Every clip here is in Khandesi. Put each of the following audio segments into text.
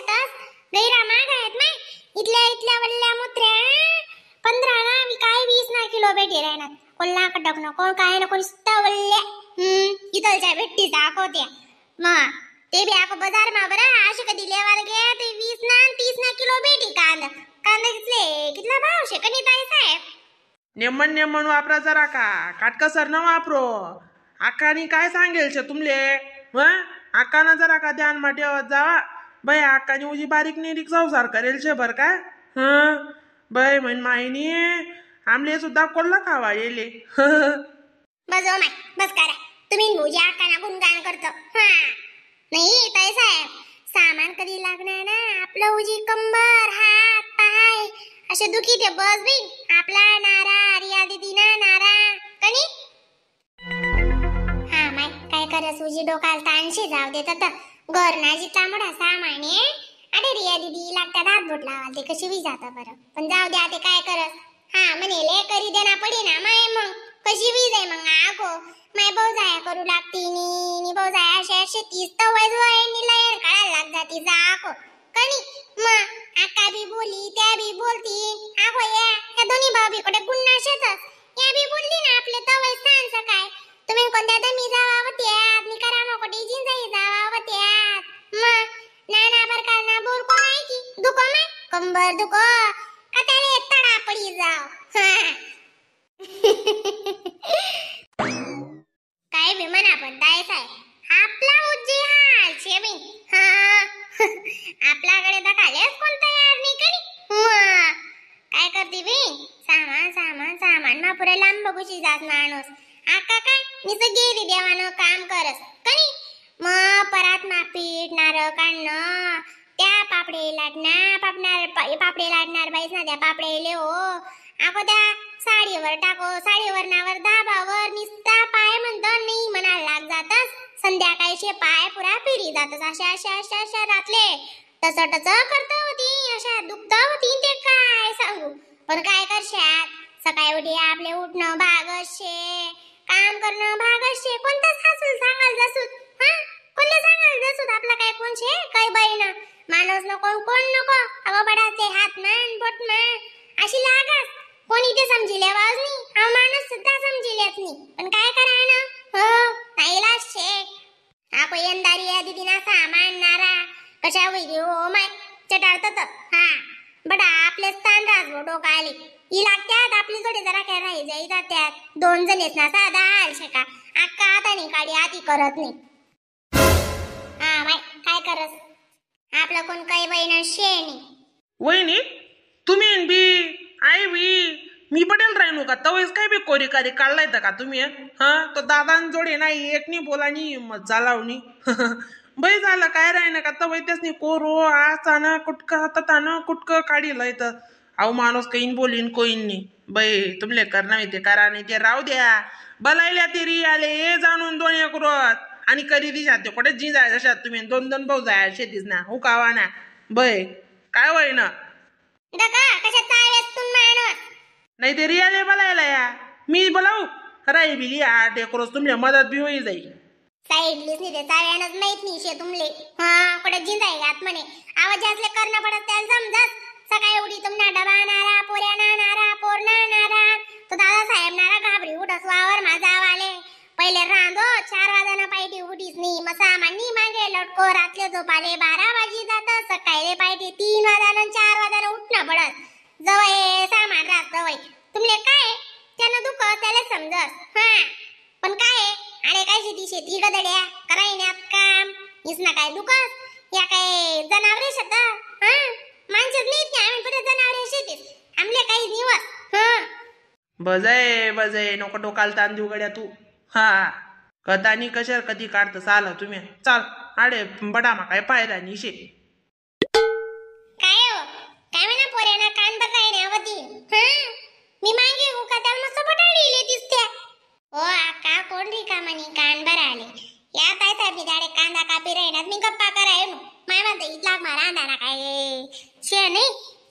शेतस गैरा माग आहेत माय इथल्या इथल्या वल्ल्या मुत्र्या 15 ना काय 20 ना किलो भेटी राहणार कोल्हा कटक नको काय नको नुसतं वल्ल्या इथलच्या भेटी दाखवत्या मग ते बी आको बाजार मा बरं अशी कधी लेवाला गे ते 20 ना 30 ना किलो भेटी कांदा कांदा कितले कितला भाव शे कनी ताई साहेब नेमन नेमन वापरा जरा का काटकसर न वापरो आकानी काय सांगेल शे तुमले ह आकाना जरा का ध्यान मा ठेवत जावा बाई आकानी उजी बारीक निरीक संसार करेल शे बर का हं बाई म्हण माईनी आमले सुद्धा कोल्हा खावा येले बस हो my बस करा तुम्ही मुझे आकाना गुणगान करतो हा नाही ताई साहेब सामान कधी लागणार ना आपलं उजी कंबर हात पाय असे दुखी ते बस बिन आपला नारा रिया दीदी ना नारा कनी हा माय काय करस उजी डोकाला ताणशी जाऊ देत तर घर ना जितला मोठा सामान आहे अरे रिया दीदी लागतात हात बोट लावाल ते कशी बी जातं बरं पण जाऊ द्या ते काय करस हा म्हणे ले करी देना पडी ना माय मग कशी बी जाय मग आगो माय भाऊ जाया करू लागती नी नी भाऊ जाया अशा शेतीस तर वय वय नी लयन काढायला लाग जाती जाको कनी मग आका बी बोली त्या बी बोलती आगो या त्या दोन्ही भाऊ बी कुठे गुन्हा शेतस या बी बोलली ना आपले तवय सांग सकाय तुम्ही कोणत्या दमी जावा होत्यात नी करा मग कुठे जिंजाई जावा होत्यात मग नाना प्रकारना बोल कोण आहे की दुखो माय कंबर दुखो का त्याले तडा पडी जाव काय बी म्हणा पण ताई साहेब आपला उज्जी हाल शे बाई हा आपल्याकडे तर खालेच कोण तयार नाही करी मग काय करते बाई सामान सामान सामान मा पुरे लांब बघूशी जात माणूस आका काय निसं गेली देवानं काम करस कनी मग परात मा पीठ नारळ काढणं त्या पापडे लाटणार पापणार पापडे लाटणार बाईस ना त्या पापडे ले हो आको त्या साडीवर टाको साडीवर नावर धाबावर निस्ता पाय म्हणतो नाही म्हणायला लाग जातस संध्याकाळचे पाय पुरा फिरी जातस अशा अशा अशा अशा रातले टच टच करत होती अशा दुखत होती ते काय सांगू पण काय करशात सकाळी उठी आपले उठणं भागशे काम करणं भागशे कोणता सासूल सांगाल जसूत हा कोणत्या सांगाल जसूत आपला काय कोण शे काय बाई ना माणूस नको कोण नको अगं बडाचे हात मान बोट मान अशी लागास कोणी ते समजिले वाज नाही हा माणूस सुद्धा समजिलेच नाही पण काय करा ना हो नाहीला शे आपण यंदारी या दीदीना सामान नारा कशा होईल हो माय चटाळत हा बडा आपले स्थान राजवो डोकाले ही लागत्यात आपली जोडे जरा काय राही जाई जात्यात दोन जण येत ना साधा हाल शेका अक्का हाताने काढी आती करत नाही हा माय काय करस आपलं कोण काही बहीण शे नाही वहिनी तुम्ही बी आई बी मी पटेल राहिनो का तवयच काय बी कोरी कारी काढलाय का तुम्ही हा तो दादां जोडे नाही एकनी बोलानी हिम्मत चालावनी बाई झालं काय राहिना का तवय त्यासनी कोरो आसानं कुटकं हातानं कुटकं काढीला इथं अहो माणूस काहीन बोलीन कोईन नी बाई तुमले करणं ते करा नाही ते राहू द्या बलायल्या ते रियाले हे जाणून दोन एक रोज आणि करी दिशात ते कुठे जी जाय जशात तुम्ही दोन दोन भाऊ जाय शेतीच ना हुकावा ना बय काय होय ना दका कशा चावेस तू माणूस नाही ते रियाले बोलायला या मी बोलावू राही बिली आठ एक रोज तुमले मदत बी होई जाईल साईडलीच नाही ते चाव्यानच माहित नाही शे तुमले हा कुठे जिंजाय घात म्हणे आवाज असले करणं पडत त्याला समजत सकाळी उडी तुमना डबा नारा पोऱ्या ना नारा पोर ना नारा तो दादा साहेब नारा घाबरी उठस वावर माझा वाले पहिले रांधो 4 वाजाना पाहिजे उठीच नाही मग सामान नी मागे लटको रातले झोपाले 12 वाजी जात सकाळी पाहिजे 3 वाजानं 4 वाजानं उठणं पडत जवळ सामान राहत जवळ तुमले काय त्यानं दुख त्याला समजस हा पण काय अरे काय शेती शेती गदड्या करायण्यात काम इस ना काय दुखस या काय जनावरे शेत हा माणसंच नाही की आम्ही पुढे जनावरे शेतीत आमले काही निवस हा बजाय बजाय नको डोकाला ताण देऊ गड्या तू हा कदानी कशार कधी काढत चाल तुम्ही चाल अरे बडा मा काय फायदा नाही शे काय हो काय म्हणा पोऱ्याना कान बघायना होती हा मी मागे हो का त्याला मस्त पटाळलेली दिसते हो आका कोण रिकामणी कान भराले या ताई साहेब मी दाडे कांदा कापी राहिनात मी गप्पा कराय नो my म्हणते इथला मारा अंधारा काय शे नाही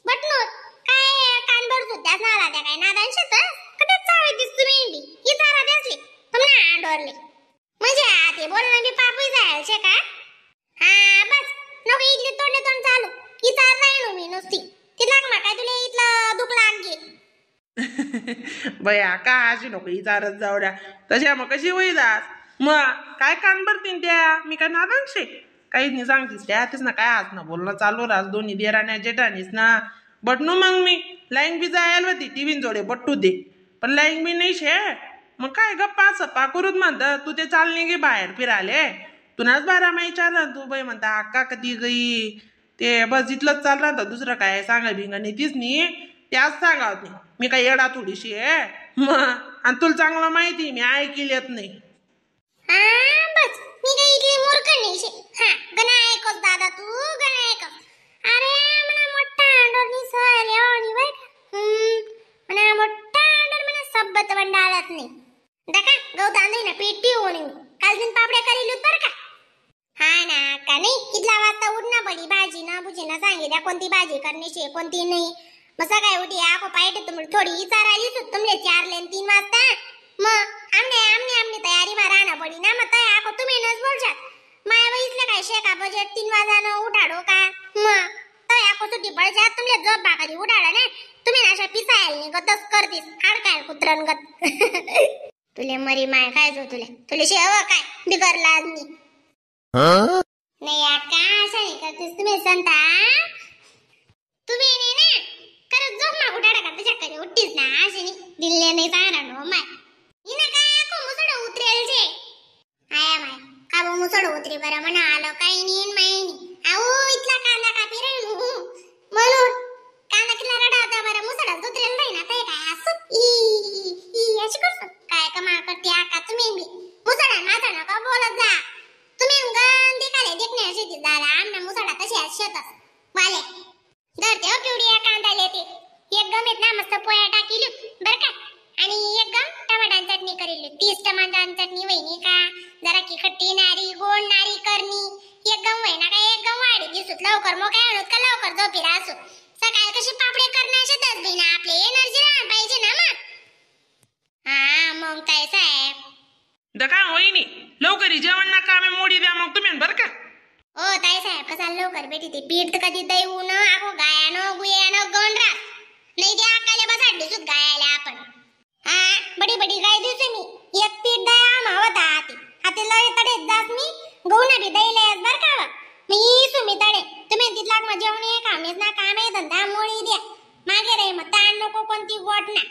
बटनो काय कान भरतो त्याच नाला त्या काय नादान शेत कधी चावे दिसतो मी बी ही चारा दिसली तुमना अंडोरले म्हणजे ते बोलणं बी पापूय जायला शे का हा बस नको इथली तोंडे तोंड चालू इचार राहिलो मी नुसती तिला मा काय तुला इथलं दुख लाग. बया का अशी नको इचारत जाऊ द्या तशा मग कशी होई जास मग काय कान भरतीन त्या मी काय नादानशे काहीच नाही सांगतीस त्या तेच ना काय आज ना बोलणं चालू रास दोन्ही देराण्या जेठानीस ना बटनू मग मी लाईन बी जायला होती टीव्ही जोडे बट्टू दे पण लाईन बी नाही शे मग काय गप्पा सप्पा करूत म्हणत तू ते चालणे गे बाहेर फिराले तुनाच बारा माई विचारलं तू बाई म्हणता अक्का कधी गई ते बस इथलंच चाललं होतं दुसरं काय सांगा भिंगा नाही तीच नाही त्याच सांगावत नाही मी काय येडा थोडीशी आहे मग आणि तुला चांगलं माहिती मी ऐकली येत नाही. हा बस मी काही इथली मूर्ख नाही शे. हा गणा ऐकस दादा तू गणा ऐकस. अरे मना मोठा अंडोर सर येवणी बर का मना मोठा अंडोर मना सब्बत वंडाळत नाही दका गहू तांदूळ ना पेटी होणी काल दिन पापड्या करील बर का. हा ना का नाही कितला वाजता उठना पडी भाजी ना बुजी ना सांगितल्या कोणती भाजी करण्याची कोणती नाही. मग सकाळी उठी आको पाहिजे तुम्हाला थोडी इचार आली सुट तुमले 4 लेन 3 वाजता मग आमने आमने आमने तयारी मा राहणं पडी ना मग तया आको तुम्ही नच बोलशात माया वयसलं काय शेका बजेट 3 वाजानं उठाडो का मग तया आको सुट्टी पडशात तुमले झोप भाकरी उठाडो ना तुम्ही अशा पिसायला नाही गतच करतीस हाडकाय कुत्रन गत. तुले मरी माय काय जो तुले तुले शेव काय बिगरला नाही नाही का अशा नाही करतीस तुम्ही संता तुम्ही नाही ना खरंच झोप मागू उठाडा का तुझ्याकडे उठतीस ना अशी नाही दिल्ले नाही सांगणार नो my हिनं काय आको मुसड उतरेल जे आया माय का बो मुसड उतरी बरं म्हणा आलो काही नाही माई नाही आऊ इथला कांदा कापी रे म्हणून कांदा किला रडावता बरं मुसडच उतरेल नाही ना ते काय असं ई ई अशी करतो काय कमा करते आका तुम्ही बी मुसडा माझा नका बोलत जा तुम्ही गंदी काले देखणे अशी ती दादा आमना मुसडा तशी शेतच वाले धरते हो पिवडी कांदा लेते एक गम येत ना मस्त पोया टाकीली बर का आणि एक गम टमाटांची चटणी करेली 30 टमाटांची चटणी वहिनी का जरा की खट्टी नारी गोड नारी करणी एक गम वहिना का एक गम वाढी दिसत लवकर मग काय आणत का लवकर झोपी राहसू सकाळी कशी पापडे करणार शेतच बी ना आपले एनर्जी राहणार पाहिजे ना मग. हा मग काय साहेब दका वहिनी लवकर जेवण ना कामे मोडी द्या मग तुम्ही बरं का. ओ ताई साहेब कसा लवकर भेटी ते पीठ कधी दही न आको गायानो गुयानो गंडरा नाही ते आकाले बसाडली सुत गायाला आपण. हा बडी बडी गाय दिवसे मी एक पीठ दया आमा होता हाती हाती लय तडे जास मी गहू ना बी दही लयस बर का मी सुमी तडे तुम्ही तिथला मग जेवण आहे कामेच ना काम आहे धंदा मोळी द्या मागे रे मग ताण नको कोणती गोट ना.